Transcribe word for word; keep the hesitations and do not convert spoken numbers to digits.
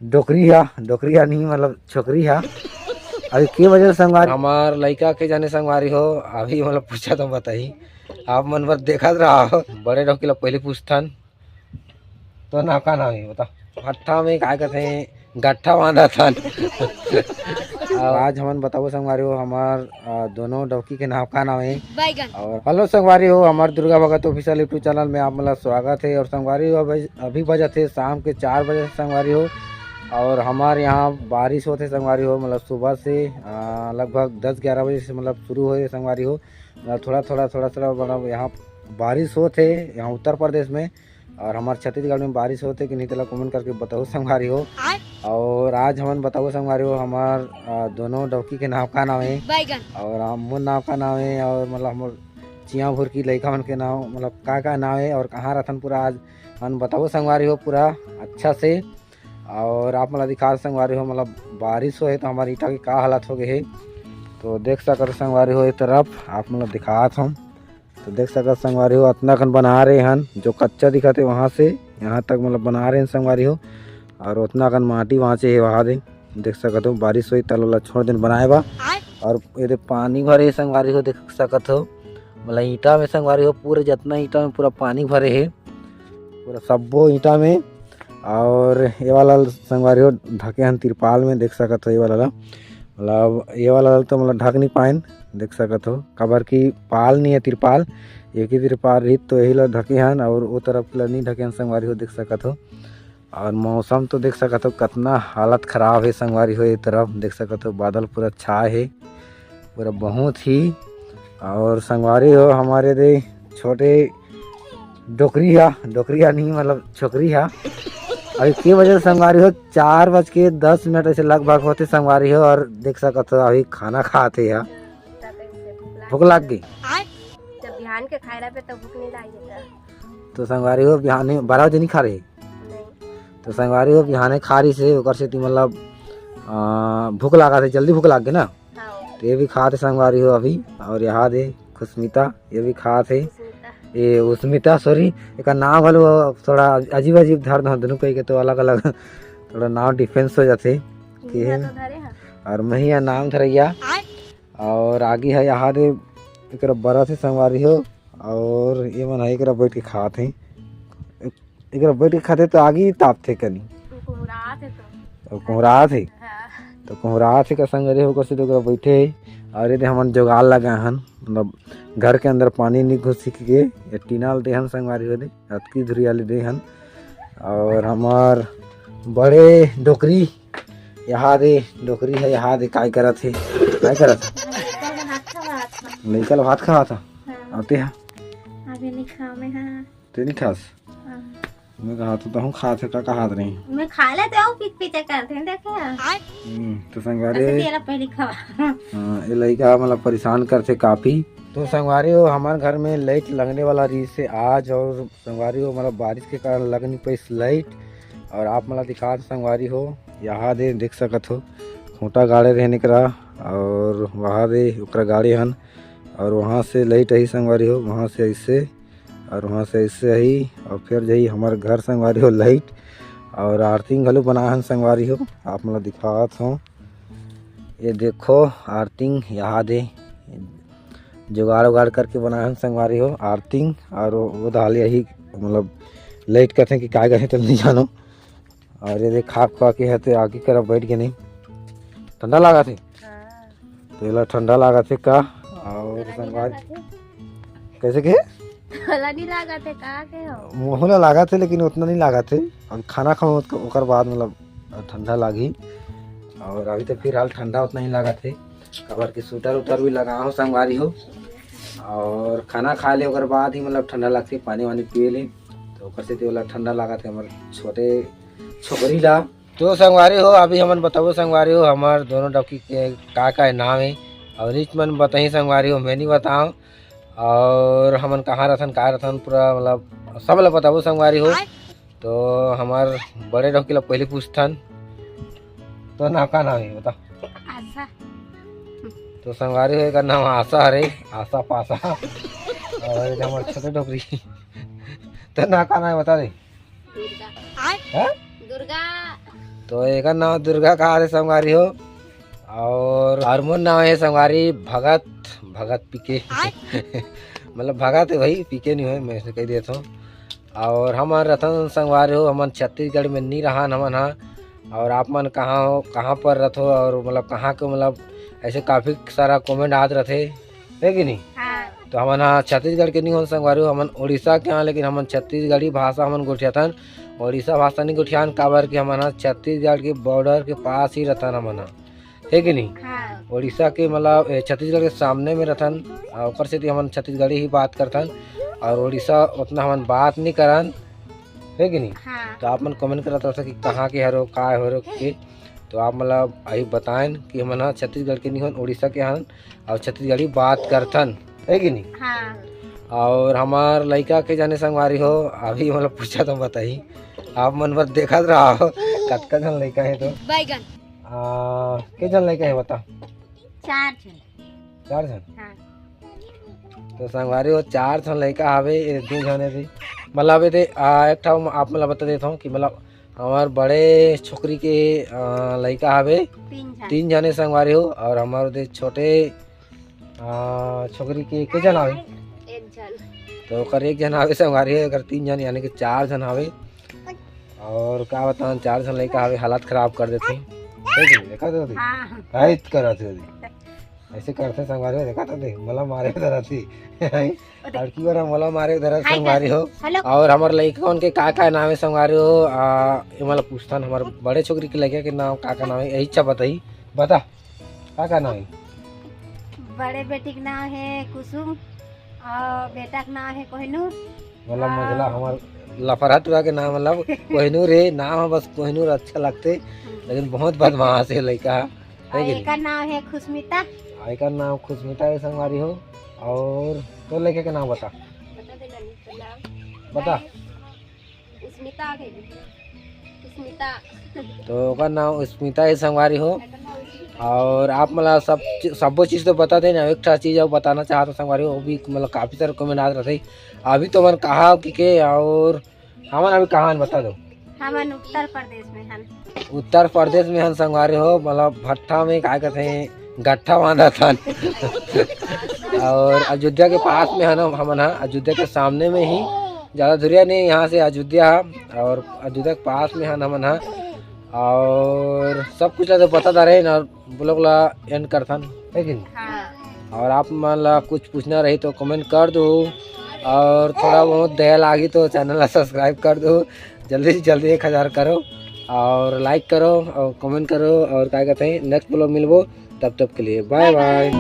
डोकरी हा, डोकरी हा नहीं, मतलब छोकरी हा। अभी के बजे संगवारी, हमार लइका के जाने संगवारी हो, अभी मतलब पूछा तो बताही। आप मन बर देखत रहा, बड़े डोकरी ला पहले पूछथन। तो नाव का नाव हे बता? भट्ठा में काय कथे, गट्ठा बांधत हन। आज हमन बताबो संगवारी हो, हमार, आ, दोनों डौकी के नाव का नाव हे। बैगन। और हेलो संगवारी हो, हमार Durga Bhagat official YouTube channel में आप मन ला स्वागत हे। और संगवारी हो, अभी, अभी बजत हे शाम के चार बजे संगवारी हो। और हमार यहाँ बारिश होत हे संगवारी हो, मतलब सुबह से, आ, लगभग दस ग्यारह बजे से मतलब शुरू होए संगवारी हो। मतलब थोड़ा, थोड़ा, थोड़ा, थोड़ा मतलब यहाँ बारिश होत हे यहाँ उत्तर प्रदेश में। और हमार छत्तीसगढ़ में बारिश होत हे कि नहीं, तेला comment करके बताओ संगवारी हो। और आज हमन बताबो संगवारी हो, हमार, आ, दोनों डौकी के नाव का नाव हे। बैगन। और मोर नाव का नाव हे, और मतलब हमर चिया भुरकी लइका मन के नाव, मतलब का का नाव हे और कहाँ रथन, पूरा आज हमन बताबो संगवारी हो पूरा अच्छा से। और आप मन ला दिखात संगवारी हो, मतलब बारिश होए तो हमार ईंटा के का हालत हो गए हे। तो देख सकत हो संगवारी हो, ये तरफ आप मन ला दिखात हूँ। तो देख सकत संगवारी हो, अतना कन बना रहे हन, जो कच्चा दिखत हे वहाँ से यहाँ तक मतलब बना रहे हन संगवारी हो। और उतना कन माटी बाँचे हे वहाँ दे, देख सकत हो। बारिश होई तल वाला छोड़ दिन बनाए बा। और ये दे पानी भरे हे संगवारी हो, देख सकत हो। मतलब ईंटा में संगवारी हो, पूरे जितना ईंटा में पूरा पानी भरे हे, पूरा सब्बो ईंटा में। और ये वाला संगवारी हो ढके हन तिरपाल में, देख सकत हो ये वाला ला। मतलब ये वाला ला तो मतलब ढक नहीं पाएन, देख सकत हो, काबर कि पाल नहीं है तिरपाल, एक ही तिरपाल रही तो यही ला ढके हन और वो तरफ ला नहीं ढके हन संगवारी हो, देख सकत हो। और मौसम तो देख सकत हो कितना हालत खराब है संगवारी हो, ये तरफ देख सकत हो बादल पूरा छाए है, पूरा बहुत ही। और संगवारी हो हमारे दे छोटे डोकरी हा, डोकरी हा नहीं मतलब छोकरी हा। अभी के बजे संगवारी हो, चार बज के दस मिनट ऐसे लगभग होते संगवारी हो। और देख सकत हो अभी खाना खाते हा। भूख लाग गई? जब बिहान के खाए रहे तो भूख नहीं लागे था। तो संगवारी हो बिहाने बारह बजे नहीं खा रहे? नहीं। तो संगवारी हो बिहाने खा रही से ओकर सेती मतलब, आ, भूख लागा थे, जल्दी भूख लाग गई ना। हाँ। तो ये भी खात हे संगवारी हो अभी। और यहाँ दे खुशमिता, ये भी खात हे। खुशमिता। ये उस्मिता, सॉरी, एक नाम हलो थोड़ा अजीब अजीब धर दो दोनों कह के, तो अलग अलग थोड़ा नाम डिफरेंस हो जाते कि इहाँ है। तो धरे हैं। और मैं ही नाम धरैया। और आगे है यहाँ दे एक बड़ा से संगवारी हो। और ये मन है एक बैठ के खात हे। एकरा बैठ के खाते तो आगी तापथे कनी। कुहरात हे तो। अब कुहरात हे। हाँ। तो कुहरात हे का संग रे हो कसे तो एकरा बैठे हे। और ये दे हमन जुगाड़ लगा हन, मतलब घर के अंदर पानी नहीं घुसी के ये टीना ल दे हन संगवारी हो दे, अतकी धुरिया ले दे हन। और हमार बड़े डोकरी यहाँ दे, डोकरी है यहाँ दे, काय करत हे, काय करत हे? लइका ल भात खवात हे। हाँ। आते हैं। अभी नहीं खाओ मैं, हाँ। ते नहीं खास? हाँ। मैं कहा तो तहूँ खात हे, का कहात रही? मैं खा लेते हो, पिच पिच करते हैं, देखे हैं। हम्म, तो संगवारी ऐसे तेरा पहले खवा। हाँ, ये लइका मतलब परेशान करते काफी। तो संगवारी हो, हमार घर में लाइट लगने वाला रही से आज, और संगवारी हो, मतलब बारिश के कारण लग नहीं पाइस लाइट। और आप मतलब दिखात संगवारी हो, यहाँ दे देख सकत हो, खूंटा गाड़े रहने करा, और वहाँ दे ओकरा गाड़े हन, और वहाँ से लाइट आई संगवारी हो, वहाँ से ऐसे और वहाँ से ऐसे ही, और फिर जही हमारे घर संगवारी हो लाइट, और आरती घलो बनाए हन संगवारी हो, आप मन ला दिखात हो। ये देखो आरती यहाँ दे जुगाड़ उगाड़ करके बनाए हन संगवारी हो आरती, और वो, वो दाल यही मतलब लाइट कहते हैं कि काय कहे तो नहीं जानो। और ये देख खा खा के हते आगी करा बैठ के नहीं ठंडा लागा थे। हाँ। तो एला ठंडा लागत हे का? और तोला नहीं संगवारी लागत हे? कैसे के? तोला नहीं लागत हे का के हो? मोहू ला लागत हे, लेकिन उतना नहीं लागत हे। अब खाना खाऊं तो ओकर बाद मतलब ठंडा लागी। और अभी तो फिलहाल ठंडा उतना ही लागत हे, काबर के स्वेटर उटर भी लगा हो संगवारी हो। और खाना खा ले ओकर बाद ही मतलब ठंडा लगथे, पानी वानी पिए ले, तो ओकर से तो ओला ठंडा लागत हे हमर छोटे छोकरी ला। तो संगवारी हो, अभी हमन बताबो संगवारी हो, हमर दोनों डौकी के का का नाम हे, और रीच मन बताही संगवारी हो, मैं नहीं बताऊं। और हमन कहाँ रथन, का रथन, पूरा मतलब सब ला बताबो संगवारी हो। तो हमर बड़े डौकी ला पहले पूछथन, तो नाम का नाम हे बता? आशा। तो संगवारी हो, एकर नाम आशा हरे, आशा पाशा। और ये हमर छोटे डोकरी, तो नाम का नाम हे बता दे। दुर्गा। हैं? दुर्गा। तो एकर नाम दुर्गा कहाथे संगवारी हो। और, और मोर नाम हे संगवारी भगत, भगत पीके। मतलब भगत हे भाई, पीके नहीं होय, मैं ऐसे कह देता हूँ। और हमन रतन संगवारी हो, हमन छत्तीसगढ़ में नहीं रहन हमन हा। और आप मन कहाँ हो, कहाँ पर रथो, और मतलब कहाँ के, मतलब ऐसे काफ़ी सारा कमेंट आत रथे, हे कि नहीं? हाँ। तो हमन हा छत्तीसगढ़ के नहीं होन संगवारी हो, हमन उड़ीसा के हाँ, लेकिन हमन छत्तीसगढ़ी भाषा हमन गोठियाथन, उड़ीसा भाषा नहीं गोठियान, काबर कि हमन हा छत्तीसगढ़ के बॉर्डर के पास ही रथन हमन हा, हे कि नहीं? हाँ। उड़ीसा के मतलब, ए, छत्तीसगढ़ के सामने में रथन, आ, ओकर सेती हमन छत्तीसगढ़ी ही बात करथन, और उड़ीसा उतना हमन बात नहीं करन, हे कि नहीं? हाँ। तो आप मन कमेंट करत रथो कि कहाँ के हरो, का हरो के, तो आप मतलब अही बताएन कि हमन हा छत्तीसगढ़ के नहीं होन, उड़ीसा के हन, और छत्तीसगढ़ी बात करथन, हे कि नहीं? हाँ। और हमार लइका के जाने संगवारी हो, अभी मतलब पूछा तो बताही, आप मन बर देखत रहा हो, कतका झन लइका हे तो? बैगन। आ, के झन लइका हे बता? चार झन। चार झन? हाँ। तो संगवारी हो, चार झन लइका हवे, ये दू झन हे दे। मतलब ये दे, आ, एक ठा आप मतलब बता देता हूँ कि मतलब हमार बड़े छोकरी के, आ, लइका हवे, तीन झन। तीन झन हे संगवारी हो, और हमार दे छोटे, आ, छोकरी के के झन हवे? एक झन। तो ओकर एक झन हवे संगवारी हो, एकर तीन झन यानी कि चार झन हवे। और का बताऊँ, चार झन लइका हवे, हालत खराब कर देथे। हे कि नहीं? देखा तो दे। हाँ। हाइत करत हे दे। ऐसे करथे संगवारी हो, देखा तो दे, मोला मारे धरत ही। और की बार मोला मारे धरत हाय संगवारी हो। हेलो। और हमर लइका उनके का का नाम हे संगवारी हो, आ, ये मतलब पूछथन, हमर बड़े छोकरी के लइका के नाम का का नाम हे, यही अच्छा बताही, बता, का का नाम हे? बड़े बेटी के नाम हे कुसुम, और बेटा के नाम हे कोहिनूर। मतलब हाँ। मजला हमर लफरटुआ के नाम मतलब कोहिनूर हे, नाम हे बस कोहिनूर अच्छा लगथे, लेकिन बहुत बदमाश हे लइका, हे कि नहीं? एकर नाम हे खुशमिता। आ, एकर नाम खुशमिता हे संगवारी हो। और तोर लइका के नाम बता। बता दे नानी, तो नाम। बता। स्मिता के। स्मिता। तो ओकर नाम स्मिता हे संगवारी हो। और आप मतलब सब चीज, सब्बो चीज तो बता देना, एक ठा चीज अउ बताना चाहत हों संगवारी हो, वो भी मतलब काफी सारे कमेंट आत रथे। अभी तो मन कहा कि के और हमन अभी कहाँ हन बता दो। हमन उत्तर प्रदेश में हन। उत्तर प्रदेश में हन संगवारी हो, मतलब भट्ठा में का कहते हैं, गट्ठा बांधत हन। और अयोध्या के पास में हन हमन हा, अयोध्या के सामने में ही, ज्यादा दूरिया नहीं यहाँ से अयोध्या हा, और अयोध्या के पास में हन हमन हा। और सब कुछ ला तो बता रहे ना, ब्लॉग ला एंड करथन, हे कि नहीं? हाँ। और आप मन ला कुछ पूछना रही तो कमेंट कर दो, और थोड़ा बहुत दया लागी तो चैनल ला सब्सक्राइब कर दो, जल्दी से जल्दी एक हजार करो, और लाइक करो, और कमेंट करो, और का कहते हैं, नेक्स्ट ब्लॉग मिलबो, तब तक के लिए बाय बाय।